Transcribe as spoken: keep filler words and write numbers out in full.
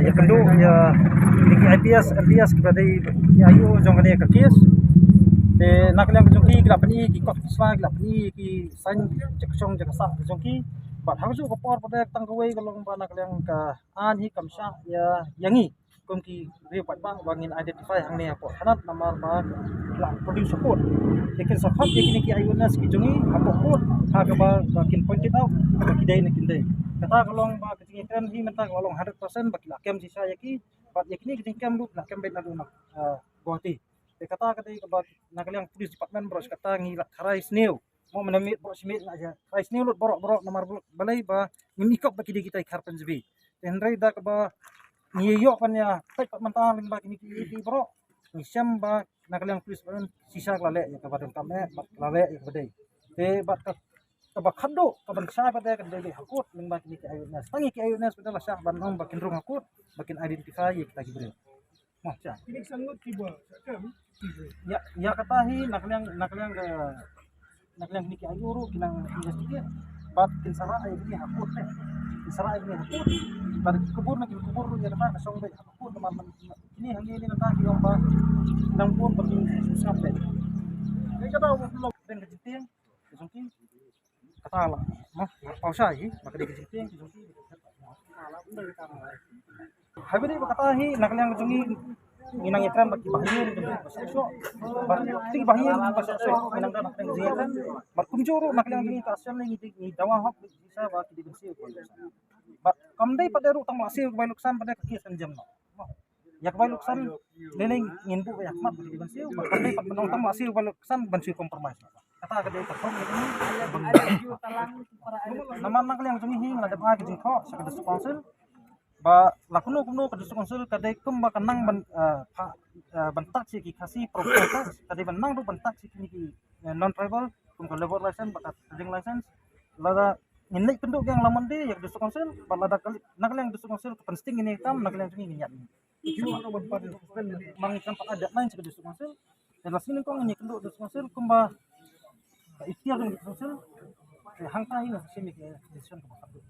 Ïa kynduh ïa ki I P S M P S kiba dei ki aiu jong kane ka kes. Te na ka liang ka jong ki ki la pyni ki kot ki sla, ki la pyni ki saiñ jaka shong jaka sah ka jong ki. Bad ha kajuh ka por pat tang kawei ka long ba na ka liang ka aiñ hi kam shah ïa ïa ngi kum ki riew paidbah ba ngin identify hangne hapoh thanat namar ba ki la produce ha court. Te kin sa khot ïa kine ki eyewitness ki jong ngi hapoh court ha kaba ba kin point it out ba ki dei ne kim dei. Kata ka long ba ka jingïakren hi mynta ka long hundred percent ba ki la kem shisha ïa ki. Bad ïa kine ki jingkem ruh ki la kem beit naduh na, ah, Guwahati. Te kata ka dei kaba na ka liang police department baroh shi katta ngi la tharai sniew. Mo mynta miet baroh shi miet nga ïa tharai sniew lut baroh baroh namar balei ba ngim ikop ba ki dei kita ki khar pynjbi. Te hynrei da kaba ngi ïoh ban ïa peit pat mynta lyngba kine ki, ki baroh ngi shem ba na ka liang police department shisha ka la leh ïa kaba donkam eh bad ka la leh ïa kaba dei. Te bad ka kaba khadduh kaban shai pat ka dei ha court lyngba kine ki eyewitness. Tang ïa ki eyewitness pat la shah ban ong ba kin rung ha court ba kin identify ïa kita ki briew. Mo sha. Ïa, ïa kata hi na ka liang, na ka liang ka, na ka liang kine ki aiu ruh ki nang investigate. Bad kin sa rah ïa kine ha court ne. Kin sa rah ïa kine ha court. Bad ki kubur na ki kubur ruh ïa kata ka shong beit ha court namar kine hangne ne nangta ki ong ba nang bun ba kin sngap beit. Ïa kata u long ben ka jingtieng. Ka jong ki kata la ma paw shai hi ba ka dei ka jingtieng ka jong ki. Haba dei ba kata hi na ka liang ka jong ngi ngi nang ïakren bad ki bahaïing ki ba shisha ba ki bahaïing ba shisha ngi nang da na ka liang ka jingïakren bad kumjuh ruh na ka liang ka jong ngi ka Assam ngi ngi dawa hok shisha ba ki dei ban siew ba kam dei pat ruh tang ba siew ba luksan ba dei ka kes kan jem no. Ïa ka bai luksan lei lei ngin buh ïa khmat ba ki ban siew ba kan dei pat ban ong tang ba siew bai luksan ban siew compromise. Kata ka dei ka thong ïa kane. Namar na ka liang jong ngi hi nga la dep ai ka jingkhoh sha ka district council ba la kumno kumno ka district council ka dei kumba ka nang ban, eh, pha, eh, ban touch ïa ki Khasi property tax, ka dei ban nang ruh ban touch ïa kine ki, eh, non tribal kum ka labour license bad ka trading license. Lada ngin leit kynduh biang la Monday ïa ka district council bad lada ka na ka liang district council ka pynsting ïa kane ka kam na ka liang jong ngi ngin ïaid. Mang kan pat ada main sha ka district council. Te la sien kong ngi kynduh district council kumba ka ikhtiar jong district council. Te hangta hi nga sa shim ïa ka decision kaba khadduh.